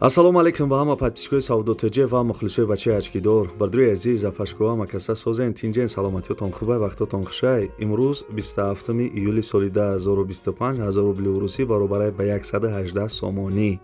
Ассалому алайкум ба ҳама подписчикои Савдо ТЖ ва мухлисои бачаи очкидор. Бардори азиз, апашко ҳама каса созен, тинҷен, саломатиётон хубай, вақтотон хушай. Имрӯз 27 июли соли 2025 1000 рубли урусӣ баробарай ба 118 сомонӣ.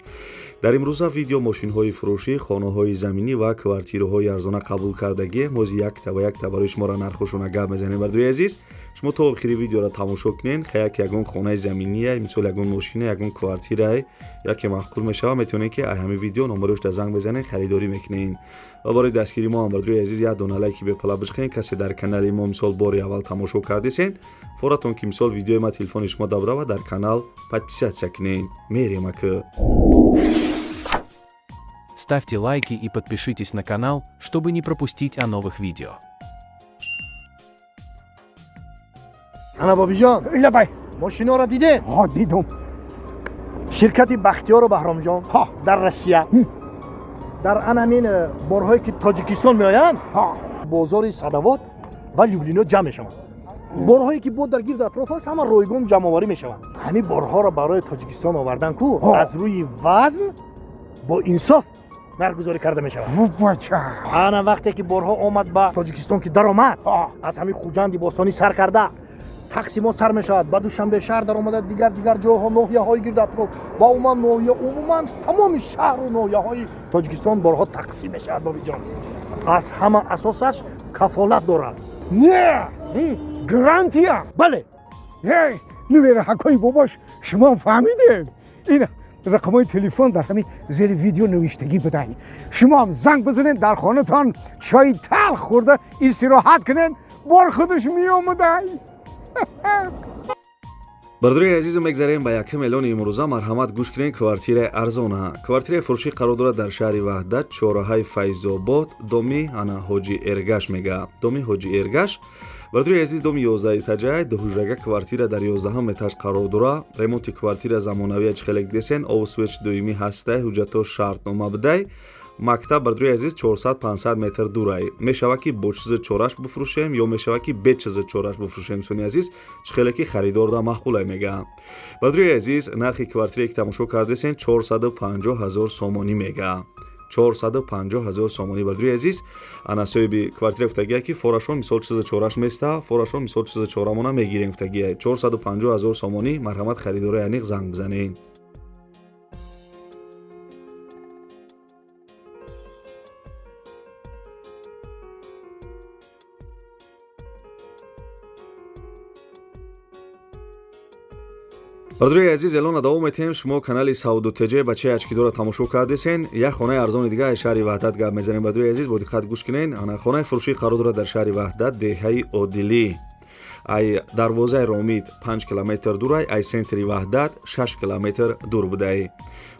Дар имрӯза видео мошинҳои фурӯшӣ, хонаҳои заминӣ ва квартираҳои арзона қабул кардагӣ. Мози якта ба якта барои шуморо нархошона гап мезанем. Бардори азиз, шумо то охири видеоро тамошо кунен. Хаяк ягон хонаи заминие, мисол ягон мошина, ягон квартирае, яке маъқул мешава, метавонед ки ҳамин видео номерош занг бизанед, харидорӣ мекунед. Ва барои дастгири мо ҳам, бардори азиз, як дона лайки бепала бишқен. Касе дар канали мо мисол бори аввал тамошо кардесен, форатон ки мисол видеои ма телефони шумо дабрава, дар канал подписаться кунед. Мерем ака. Ставьте лайки и подпишитесь на канал, чтобы не пропустить о новых видео. Ана, Бобиҷон. Лабай. Мошиноро дидед? Ҳо, дидум. Ширкати Бахтиёру Баҳромҷон дар Россия дар ан ҳамин борҳое ки Тоҷикистон меоянд, бозори Садовод ва Люблино ҷамъ мешаванд. Борҳое ки бо дар гирду атроф аст, ҳама ройгон ҷамъоварӣ мешаванд. Ҳамин борҳоро барои Тоҷикистон овардан ку аз рӯи вазн бо инсоф нархгузорӣ карда мешавад. Бача. Ана вақте ки борҳо омад ба Тоҷикистон, ки даромад, аз ҳамин Хуҷанди бостонӣ сар карда тақсимот сар мешавад, ба Душанбе шаҳр даромада, дигар дигар ҷойҳо, ноҳияҳои гирду атроф ва умуман ноҳия, умуман тамоми шаҳру ноҳияҳои Тоҷикистон борҳо тақсим мешавад. Бобиҷон, аз ҳама асосаш кафолат дорад. Не, гарантия. Бале. Нувераҳакои бобош, шумо фаҳмидед, ин рақамҳои телефон дар ҳамин зери видео навиштагӣ будай. Шумоам занг бизанед, дар хонатон чои талх хӯрда истироҳат кунед, бор худаш меомадай. Бардори азизу, мегзарем ба якум эълони имрӯза. Марҳамат, гӯш кунед. Квартираи арзона, квартираи фурӯшӣ қарор дорад дар шаҳри Ваҳдат, чораҳаи Файзобод, доми ана Ҳоҷи Эргаш мега, доми Ҳоҷи Эргаш. Бардори азиз, доми 11 этажай, дуҳуҷрага квартира дар 11 этаж қарор дора. Ремонти квартира замонавия, чихелек десен, обу свет доимӣ ҳастай, ҳуҷҷатҳо шартнома будай. Мактаб, бардори азиз, 400-500 метр дурай. Мешавад ки бо чизи чораш бифурӯшем ё мешавад ки бе чизи чораш бифурӯшем. Суни азиз, чихеле ки харидорда маъқулай мега. Бардори азиз, нархи квартирае ки тамошо кардесен, 450 ҳазор сомонӣ мега, 450 ҳазор сомонӣ. Бардори азиз, ана соҳиби квартира гуфтагия, ки форашон мисол чизи чораш места, форашон мисол чизи чорамона мегирем гуфтагия. 450 ҳазор сомонӣ. Марҳамат, харидорои аниқ занг бизанед. Бардори азиз, эълона давом метиҳем. Шумо канали Савдо ТЖ, бачаи очкидора тамошо кардесен. Як хонаи арзони дига аз шаҳри Ваҳдат гап мезанем. Бардори азиз, бо диққат гӯш кунен. Ана хонаи фурӯшӣ қарор дорад дар шаҳри Ваҳдат, деҳаи Одилӣ, ай дарвозаи Ромид 5 километр дурай, ай центри Ваҳдат 6 километр дур будай.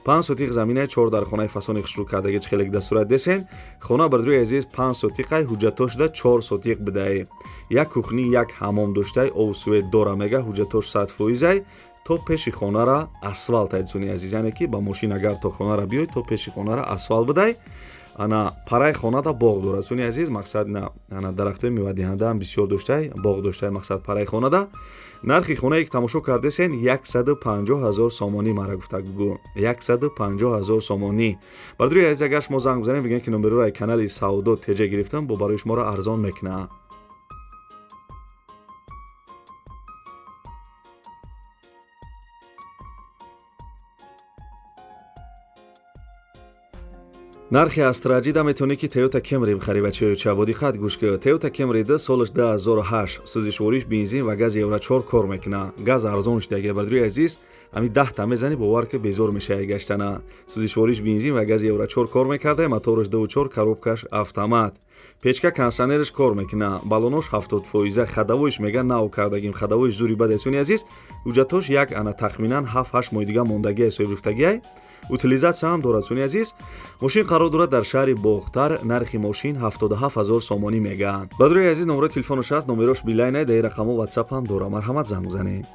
5 сотиқ заминаи, чор дар хонаи фасони хушрӯ кардаги, чихелек дастурат десен. Хона, бардори азиз, 5 сотиқай, ҳуҷҷатҳо шуда 4 сотиқ будай. Як кухни, як ҳамом доштай, обу свет дора мега, ҳуҷҷатҳош 100%-ай. То пеши хонара асфалт айдсуни азиз, яъне ки ба мошин агар то хонара биёй, то пеши хонара асфалт будай. Ана параи хонада боғ дорад, суни азиз, мақсад на ана дарахтҳои мевадиҳандаам бисёр доштай, боғ доштай, мақсад параи хонада. Нархи хонае ки тамошо кардесен, 150 ҳазор сомонӣ. Мара гуфта гӯ, 150 ҳазор сомонӣ. Бардори азиз, агар шумо занг бизанед, бигӯед ки номероро канали Савдо ТЖ гирифтам, бо барои шуморо арзон мекунад. Нархи Астраҷида метавонӣ ки Toyota Camry бихарӣ. Бачаёча, бо диққат гӯш кӣ. Toyota Camry д солаш 2008, сӯзишвориш бензин ва гази Евро 4 кор мекуна. Газ арзон шудаги, бардори азиз, ҳами 10-та мезанӣ, бовар ки безор мешавӣ гаштана. Сӯзишвориш бензин ва гази Евро 4 кор мекарда, мотораш 2.4, коробкаш автомат, печка, кондиционераш кор мекуна, баллонош 70%, ходовойш мега нав кардагим, ходовойш зури бад. Суни азиз, ҳуҷҷатҳош як ана тахминан 7-8 моҳи дига мондагиай, соҳиб. Утилизатсия ҳам дорад. Суни азиз, мошин қарор дорад дар шаҳри Бохтар. Нархи мошин 77 ҳазор сомонӣ мегаанд. Бардори азиз, номерои телефонаш ҳаст, номерош Билайна, дар рақамҳо Ватсап ҳам дорад. Марҳамат, занг бизанед.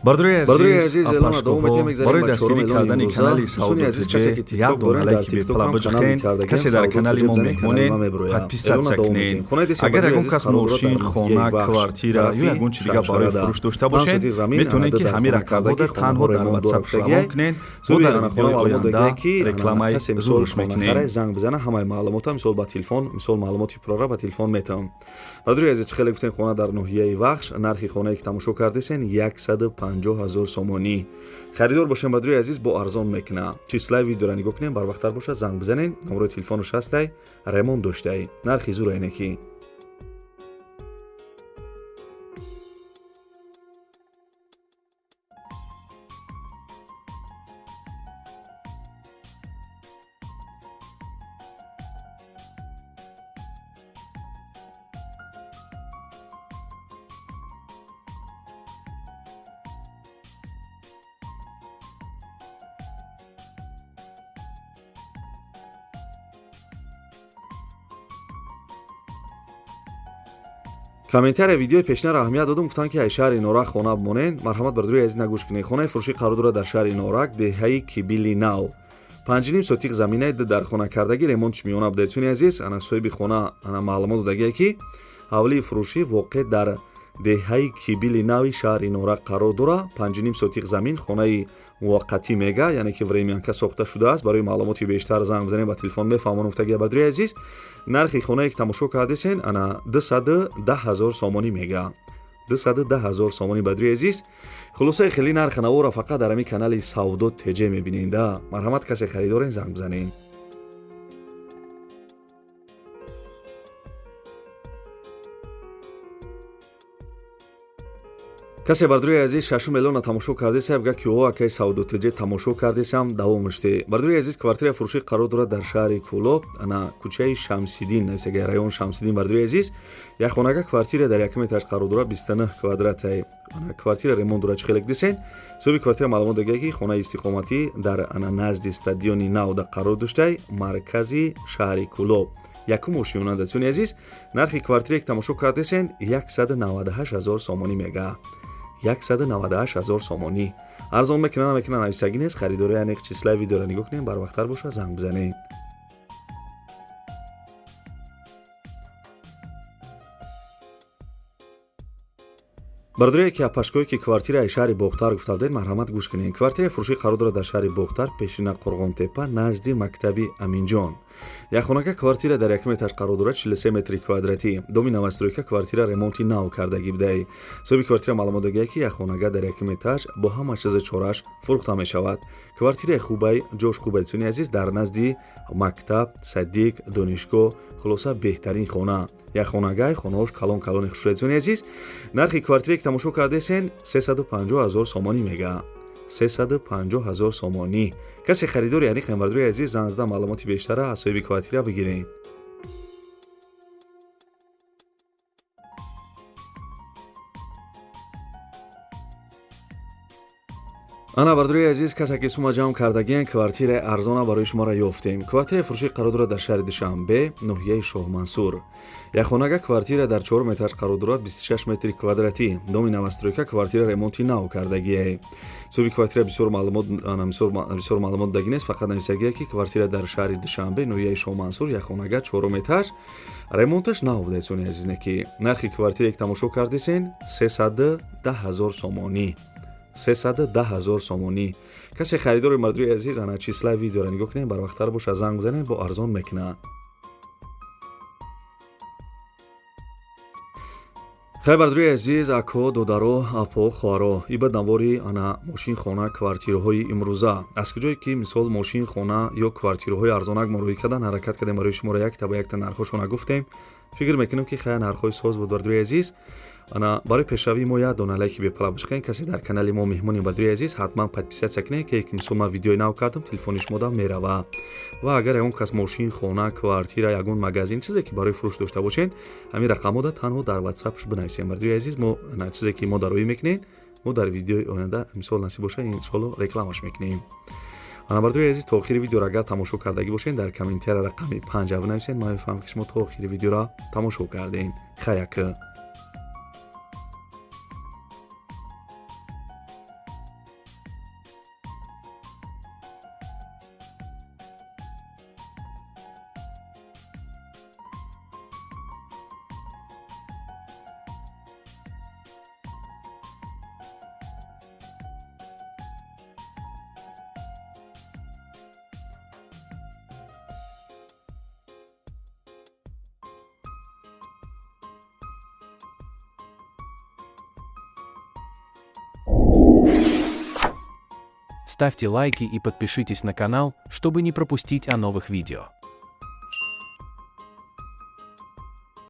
Бародари азиз, эълона давом метиҳем, мегзарем барои ба чорум дастгирӣ эълони кардани имрӯза. канали Дӯстони азиз, касе ки Савдо як тикток дорем, дона дар лайки тикток бепала ҳам канал биҷухтен. кардагиам, Касе дар Савдо канали ТЖ мо бизанед, канали меҳмонен, ман меброям. Эълона подписатсия давом кунед. метиҳем. Хонаи десем, Агар бародари ягон азиз, кас қарор дорад мошин, дар ноҳияи хона, Вахш, квартира ё тарафи ягон чи дига барои Шаҳшарада. фурӯш дошта Панҷ бошед, сотих замин, метавонед ана ки дар ҳамин хона рақамҳода кардагӣ, танҳо хонаҳо дар ремонт WhatsApp дорад. равон кунед. Мо Суби дар ана хона видеои маълумот оянда додагие ки ана рекламаи касе мисол зурш хона мекунем. харай, занг бизана, ҳамаи маълумота мисол ба телефон, мисол маълумоти пурра ба телефон метавам. Бародари азиз, чӣ хеле гуфтем, хона дар ноҳияи Вахш, нархи хонае ки тамошо кардесен 150 ҳазор сомонӣ. Харидор бошем, бародари азиз, бо арзон мекуна. Числаи видеора нигоҳ кунем, барвақттар боша, занг бизанен, номерои телефонаш ҳастай, ремонт доштай. Нархи зура ине ки. Комментария видеои пешинара аҳамият додум, гуфтанд ки ай шаҳри Норак хона бимонен. Марҳамат, бародари азиз, нагӯш кунед. Хонаи фурӯшӣ қарор дорад дар шаҳри Норак, деҳаи Кибили Нав. 5,5 сотиқ заминаи дар хона кардагӣ, ремонтш миёна буда. Дӯстони азиз, ана соҳиби хона ана маълумот додагие ки ҳавлии фурӯшӣ воқеъ дар деҳаи Кибили Нави шаҳри Норак қарор дорад. 5,5 сотиқ замин, хонаи муваққатӣ мега, яъне ки времянка сохта шудааст. Барои маълумоти бештар занг бизанед ба телефон, мефаҳмонам гуфтагия. Бародари азиз, нархи хонае ки тамошо кардесен ана 210 ҳазор сомонӣ мега. 210 ҳазор сомонӣ, бародари азиз. Хулосаи хеле нархи навора фақат дар ҳамин канали Савдо ТЖ мебиненда. Марҳамат, касе харидорен, занг бизанед. Касе, бародари азиз, шашум эълона тамошо кардесам, га ки о акаи Савдо ТЖ тамошо кардесам, давом шуде. Бародари азиз, квартира фурӯшӣ қарор дорад дар шаҳри Кӯлоб, ана кӯчаи Шамсиддин, нависага район Шамсиддин. Бародари азиз, як хонага квартира дар якум этаж қарор дорад, 29 квадратай. Ана квартира ремонт дорад, чӣ хеле дисен. Соҳиби квартира маълумот додагие ки хонаи истиқоматӣ дар ана назди стадиони Навда қарор доштай, маркази шаҳри Кӯлоб. Якум ошиёна. Дӯстони азиз, нархи квартире ки тамошо кардесен 198 ҳазор сомонӣ мега. 198 ҳазор сомонӣ. Арзон мекуна, намекуна, нависагӣ нест. Харидори аниқ числаи видеора нигоҳ кунем, барвақттар боша, занг бизанед. Бародаре ки апашкое ки квартираи шаҳри Бохтар гуфта будед, марҳамат гӯш кунед. Квартираи фурӯшӣ қарор дорад дар шаҳри Бохтар, пешина Қурғонтепа, назди мактаби Аминҷон. Як хонака квартира дар якум этаж қарор дорад, 43 метри квадратӣ. Доми новостройка, квартира ремонти нав кардагӣ будаи. Соҳиби квартира маълумот додагие ки як хонага дар якум этаж бо ҳама чизи чораш фурӯхта мешавад. Квартираи хубай, ҷош хубай, дӯстони азиз, дар назди мактаб, садик, донишгоҳ, хулоса беҳтарин хона. Як хонагай, хонаҳош калон калони хушрӯй, дӯстони азиз. Нархи квартире ки тамошо кардесен 350 ҳазор сомонӣ мега. 350 ҳазор сомонӣ. Касе харидори аниқ, бародари азиз, занг зада маълумоти бештара аз соҳиби квартира бигиред. Ана, бародари азиз, касе ки сума ҷамъ кардагиен, квартираи арзона барои шуморо ёфтем. Квартираи фурӯшӣ қарор дорад дар шаҳри Душанбе, ноҳияи Шоҳмансур. Як хонага квартира дар чорум этаж қарор дорад, 26 метри квадратӣ. Доми новостройка, квартира ремонти нав кардагие. Соҳиби квартира бисёр маълумот, ана бисёр маълумот додагӣ нест, фақат нависагие ки квартира дар шаҳри Душанбе, ноҳияи Шоҳмансур, як хонага чорум этаж, ремонташ нав буда, дӯстони азиз. Не ки нархи квартире ки тамошо кардесен 310 ҳазор сомонӣ. 310 ҳазор сомонӣ. Касе харидори, мардуи азиз, ана числаи видеоро нигоҳ кунед, барвақттар боша, занг бизанед, бо арзон мекунад. Хай, бардуи азиз, ако, додаро, апо, хоҳаро, ибад навори ана мошин, хона, квартираҳои имрӯза. Аз куҷое ки мисол мошин, хона ё квартираҳои арзонак мо рӯй кардан ҳаракат кардем, барои шуморо якта ба якта нархҳошона гуфтем. Фикр мекунем ки хай нархҳои соз буд, бардуи азиз. Ана барои пешравии мо як дона лайки бепала бишқен. Касе дар канали мо меҳмони, бардуи азиз, ҳатман подписаться кунед, ки мисол ман видеои нав кардам, телефони шумо дам мерава. Ва агар ягон кас мошин, хона, квартира, ягон магазин, чизе ки барои фурӯш дошта бошед, ҳамин рақамҳода танҳо дар WhatsApp бинависем, бардуи азиз. Мо чизе ки мо дароӣ мекунем, мо дар видеои оянда, мисол насиб боша, иншоалло рекламаш мекунем. Ана, бардуи азиз, то охири видеоро агар тамошо кардагӣ бошед, дар комментария рақами 5 бинависед, ман мефаҳмам ки шумо то охири видеоро тамошо кардем. Хаяк. Ставьте лайки и подпишитесь на канал, чтобы не пропустить о новых видео.